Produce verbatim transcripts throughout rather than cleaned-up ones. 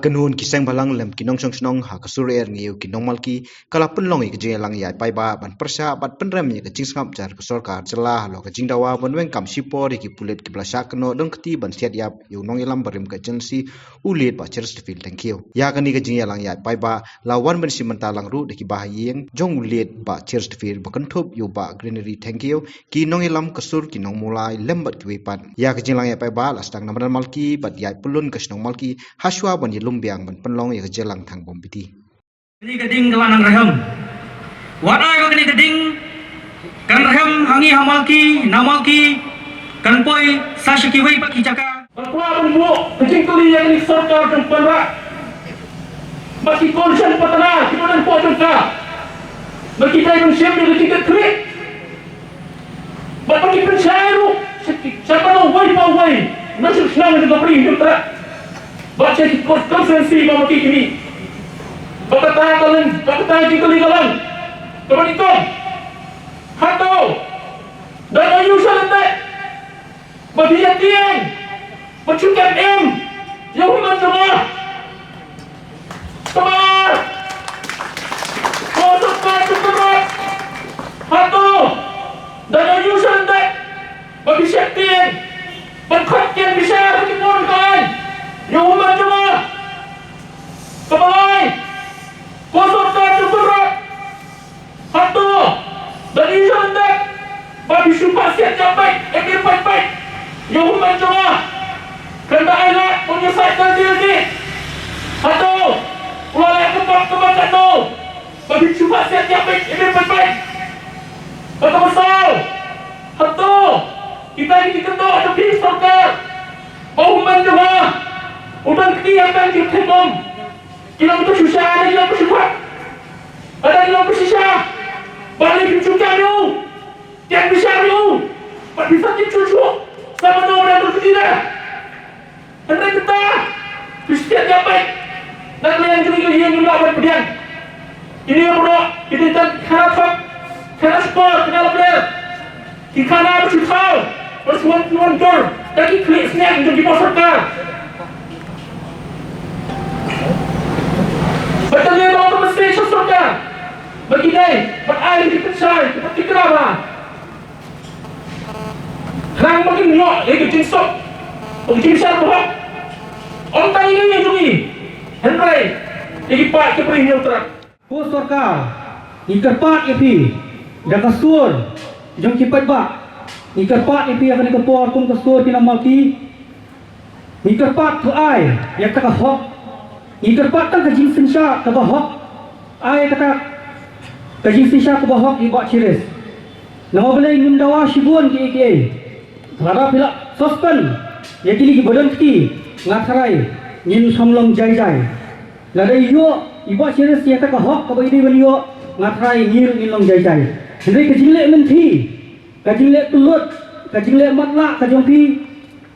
Kynhun ki seng bhalang lem ki nongshong shnong ha ka Sur Erngiu ki nongmalki ka la pynlong ïa ka jingïalang ïaid paidbah ban pyrshah bad pynrem ïa ka jingsngap jar ka sorkar jylla halor ka jingdawa ban weng kam shipor ïa ki pulit kiba la shah kynnoh don kti ban siat ïap ïa u nongïalam barim ka agency u Late Bah Cheristerfield Thangkhiew. Ïa kane ka jingïalang ïaid paidbah la wan ban shim bynta lang ruh da ki bahaïing jong u Late Bah Cheristerfield ba kynthup ïa u Bah Greenery Thangkhiew, ki nongïalam ka sur, ki nongmulai lem bad kiwei pat. Ïa ka jingïalang ïaid paidbah la sdang na madan Malki bad ïaid pyllun ka shnong Malki hashwa ban ïalum biang ban pynlong ïa ka jingïalang thangbom bithi. Kane ka ding ka la nang rhem. Wat ai ba kane ka ding kan rhem ha ngi ha Malki, na Malki kan poi sa sha kiwei pat ki jaka. Ba kwah ban buh ka jingkylli ïa kane ka sorkar jong Conrad. Ba ki kongsan patna ki don hapoh jong ka, ba ki dei ban shim ïa ka jingkitkhlieh. Bad ba ki pynshai ruh sha ki, sha kano wei pa wei na shnong shnong jong ka Ri Hynñiewtrep. Bad sha ki constituency ba ma ki kini. Ba kata ka long, ba kata ka jingkylli ka long, kaba nyngkong, hato da ïoh sha lyndet ba phi ïa tieng, ba shu kem im ïa u hynmen jong nga? Kaba, ko sorkar jong Conrad, hato da ïoh sha lyndet ba phi sheptieng, ba khot kieng bishar ha ki por ka aiñ ïa u hynmen jong nga? Kaba lai, ko sorkar jong Conrad, hato da ïoh sha lyndet ba phi shu pynsiat ïa peit, ïa peit peit peit ïa u hynmen jong nga? Khlem da ai lad ban ïasaid da dei dei. Hato u la leh kumba kumba katno ba phi shu pynsiat ïa peit, ïa peit peit peit? Bad kaba saw, hato kita ki jingkynnoh jong phi sorkar ba u hynmen jong nga u don kti ha pdeng ki thaiñ bom? Ki long to shisha ne ki long to shisha? Lada ki long to shisha, balei phim shu kem ïa u, kem bishar ïa u? Bad phi sa kem shu shu sa mano ba dang kti da. Hynrei kata phi sheptieng ïa peit. Na ka liang jong ngi, ngi lah ban pdiang. Kine baroh ki dei tang khana thok, khana spor, khana lap lem. Ki khana ba shu thaw, ba shu wan, wan dur da ki khlieh snem jong ki bor sorkar. Ba tang ïa ba ka mesti sha sorkar ba ki dei ban ai ki pynshai, ki pyntikna ba khnang ba kin ïoh ïa ki jingsuk, ïa ki jingshah ba hok. Ym tang ïa ngi jong ngi, hynrei ïa ki paid ki briew hynñiew trak. Ko sorkar, ngi kyrpad ïa phi da ka sur jong ki paidbah, ngi kyrpad ïa phi ha kane ka por kum ka sur ki nongmalki, ngi kyrpad to ai ïa kata ka hok, ngi kyrpad tang ka jingsynshar kaba hok, ai kata ka jingsynshar kaba hok ïa i Bah Chiris. Namar balei ngim dawa shibun kiei kiei. Lada phi la suspend ïa kine kiba don kti, nga tharai ngin shong long jai jai. Lada ïoh i Bah Chiris ïa kata ka hok kaba i dei ban ïoh, nga tharai ngi ruh ngin long jai jai. Hynrei ka jingleh lynti, ka jingleh kyllut, ka jingleh matlah ka jong phi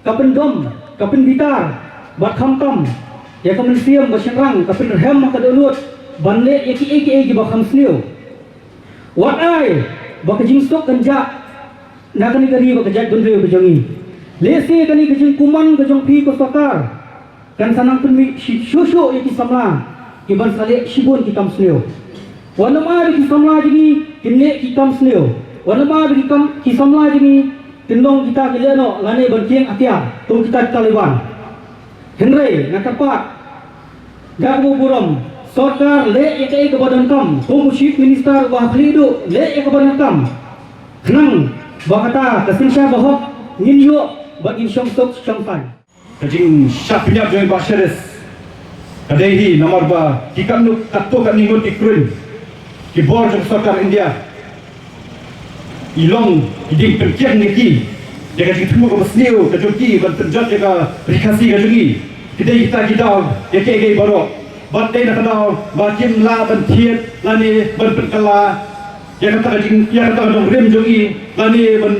ka pyndom, ka pynbitar bad khamtam ïa ka mynsiem ba shynrang, ka pynrhem ha ka dohnud ban leh ïa kiei kiei kiba kham sniew. Wat ai ba ka jingsuk kan jah na kane ka ri bad ka jaitbynriew ka jong ngi. Lehse kane ka jingkuman ka jong phi ko sorkar kan sa nang pynmih shuh shuh ïa ki samla kiban sa leh shibun ki kam sniew. Wat nym ai ba ki samla jong ngi kin leh ki kam sniew. Wat nym ai ba ki kam, ki samla jong ngi kin long kita ki lehnoh lane ban kieng atiar kum kita ki Taliban. Hynrei nga kyrpad da kaba burom, sorkar leh ïa kaei kaba donkam, kum u Chief Minister uba ha khlieh duh leh ïa kaba donkam. Khnang ba kata ka synshar ba hok ngin ïoh bad ngin shong suk shong saiñ. Ka jingshah pynïap jong i Bah Chiris ka dei hi namar ba ki katno, katto katne ngut ki kruiñ ki bor jong sorkar India. I long i ding pynkiang ïa ki ïa ka jingthmu kaba sniew ka jong ki ban pynjot ïa ka Ri Khasi ka jong ngi. Ki dei kita ki daw ïa kiei kiei baroh. Bad dei na ka daw ba kim lah ban thied lane ban pynkylla ïa kata ka jing, ïa kata ka nongrim jong ngi lane ban,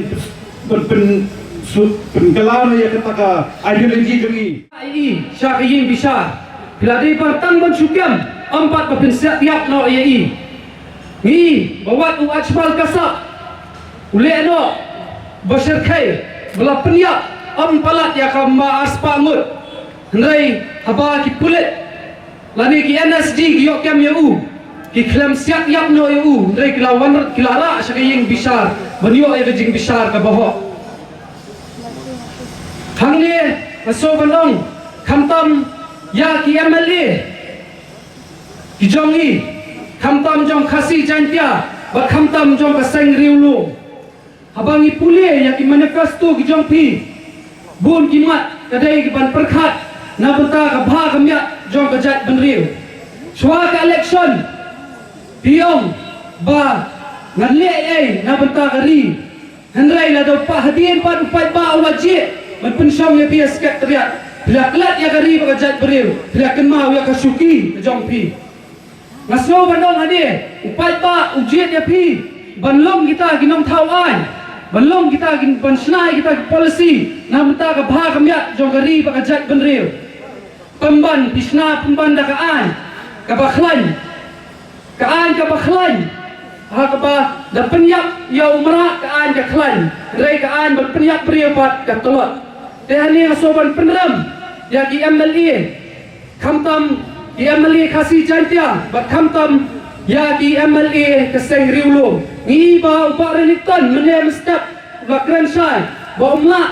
ban pyn, su, pynkylla ïa kata ka ideology jong ngi. Ai i sha ka ïing bishar, phi la dei ban tang ban shu kem, ym pat ba phin siat ïap noh ïa i. Ngi ba wat u Archibald Kassah u leh noh ba shyrkhei ba la pynïap, ym palat ïa ka ma arspah ngut. Hynrei haba ki pulit Lane ki N S D ki ïoh kem ïa u, ki khlem siat ïap noh ïa u, hynrei ki la wan, ki la rah sha ka ïing bishar ban ïoh ïa ka jingbishar kaba hok. Hangne nga sngewbha ban ong, khamtam ïa ki M L A ki jong ngi, khamtam jong Khasi Jaintia bad khamtam jong ka seng Riewlum. Haba ngi pule ïa ki manifesto ki jong phi, bun ki mat ka dei ki ban pyrkhat na bynta ka bha ka miat jong ka jaitbynriew. Shuwa ka election phi ong ba ngan leh ei na bynta ka ri. Hynrei lada u paid, hadien pat u paidbah u la jied ban pynshong ïa phi ha Secretariat, phi la klet ïa ka ri bad ka jaitbynriew, phi la kynmaw ïa ka shuki ka jong phi. Nga sngewbha ban ong hangne, u paidbah u jied ïa phi ban long kita ki nongthaw aiñ, ban long kita ki, ban shna ïa kita ki policy na bynta ka bha ka miat jong ka ri bad ka jaitbynriew. Pynban phi shna pynban da ka aiñ kaba khlaiñ, ka aiñ kaba khlaiñ. Ha kaba da pynïap ïa u mrad ka aiñ ka khlaiñ, hynrei ka aiñ ban pynïap briew pat ka tlot. Te hangne nga sngewbha ban pynrem ïa ki M L A, khamtam ki M L A Khasi Jaintia bad khamtam ïa ki M L A ka seng Riewlum. Ngi ba u Bah Renikton mynne mynstep u la kren shai ba um lah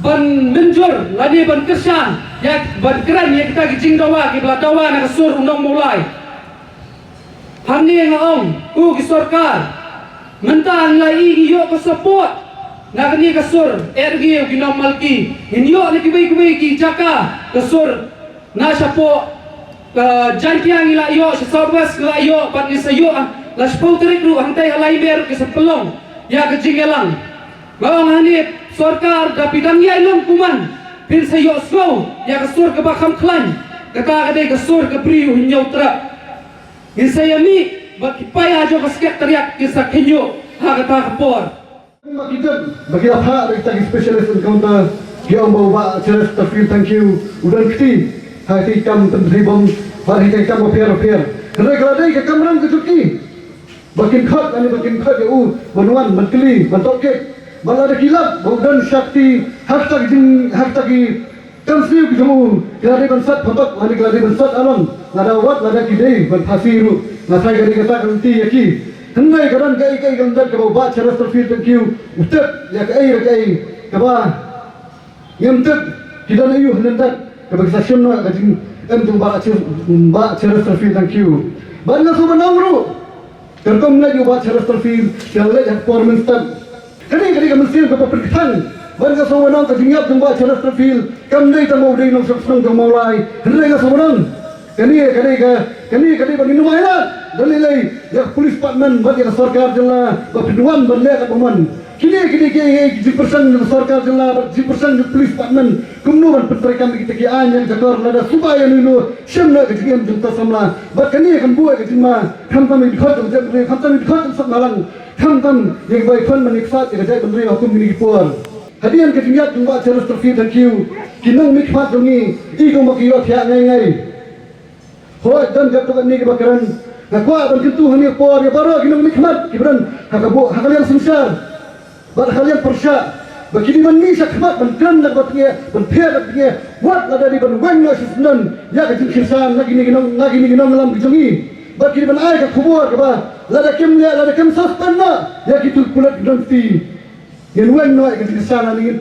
ban mynjur lane ban kyrshan ïa, ban kren ïa kita ki jingdawa kiba la dawa na ka sur u nong Mawlai. Hangne nga ong, ko ki sorkar, mynta ngi la ïoh ka support na kane ka sur, eh, ki, ki nong Malki. Ngin ïoh na kiwei kiwei ki jaka ka sur, na shapoh ka Jaintia ngi la ïoh, sha South West ngi la ïoh, bad ngi sa ïoh la shiphew tarik ruh hangtai ha Laimer ki sa pynlong ïa ka jingïalang. Nga ong hangne, sorkar, da phi dang ïai long kumne, phin sa ïohsngew ïa ka sur kaba kham khlaiñ. Kata ka dei ka sur ka briew u hynñiew trep. Ngin sa ïa mih bad ki paidbah jong ka Secretariat kin sa khynñiuh ha kata ka por. Ba ki don, ba ki la phah da kita ki specialist encounter, ki ong ba u Bah Cheristerfield Thangkhiew u don kti ha ki kam pynthei bom, ha ki kam bapher bapher. Hynrei ka la dei ka kamram ka jong ki ba kin khot, lane ba kin khot ïa u ban wan, ban kylli, ban tohkit. Ba lada ki lap ba u don shakti ha kita ki jing, ha kita ki kam sniew ki jong u, ki la dei ban sat phatok, lane ki la dei ban sat along, lada wat lada ki dei ban phasi ruh. Nga tharai ka dei kata ka lynti ïa ki. Hynrei ka don kaei kaei ka lyndet kaba u Bah Cheristerfield Thangkhiew u tip ïa kaei re kaei kaba ngim tip, ki don aïu ha lyndet kaba ki sa shim noh ka jingim jong u Bah Cher-, Bah Cheristerfield Thangkhiew. Bad nga sngewbha ban ong ruh, ka rukom leit u Bah Cheristerfield, ka leit ha ka por mynstep. Kane ka dei ka mynsiem kaba pynkthang. Bad nga sngewbha ban ong ka jingïap jong u Bah Cheristerfield kam dei tang ba u dei nongshong shnong jong Mawlai. Hynrei nga sngewbha ban ong kane ka dei ka, kane ka dei ba ngin ym ailad. Da lei lei ïa ka police department bad ïa ka sorkar jylla ba phin wan ban leh katba mon. Kine ki dei ki, ki jingpyrshang jong ka sorkar jylla bad jingpyrshang jong ka police department kumno ban pyntreikam ïa kita ki aiñ ïa ka jakor, lada suba ïa uno uno, shim noh ka jingim jong uta u samla. Bad kane kan buh ïa ka jingma khamtam ïa ki dkhot jong ka jaitbynriew, khamtam ïa ki dkhot jong ka sopnarang, khamtam ïa kiba ïakhun ban ïaksaid ïa ka jaitbynriew ha kum kine ki por. Hadien ka jingïap jong u Bah Cheristerfield Thangkhiew, ki nongmihkhmat jong ngi i kumba ki ïohthiah ngai ngai. Hooid, don katto katne kiba kren. Nga kwah ban kyntu hangne ka por ïa baroh ki nongmihkhmat kiba don ha ka bo-, ha ka liang synshar bad ha ka liang pyrshah, ba ki dei ban mih shakhmat ban kren da kaba tyngeh, ban pher da kaba tyngeh, wat lada dei ban weng noh shisyndon ïa ka jingkyrshan na kine ki nong, na kine ki nongïalam ki jong ngi. Bad ki dei ban ai ka khubor kaba lada kim leh, lada kim suspend noh ïa kito ki pulit ki don kti, ngin weng noh ïa ka jingkyrshan, lane ngin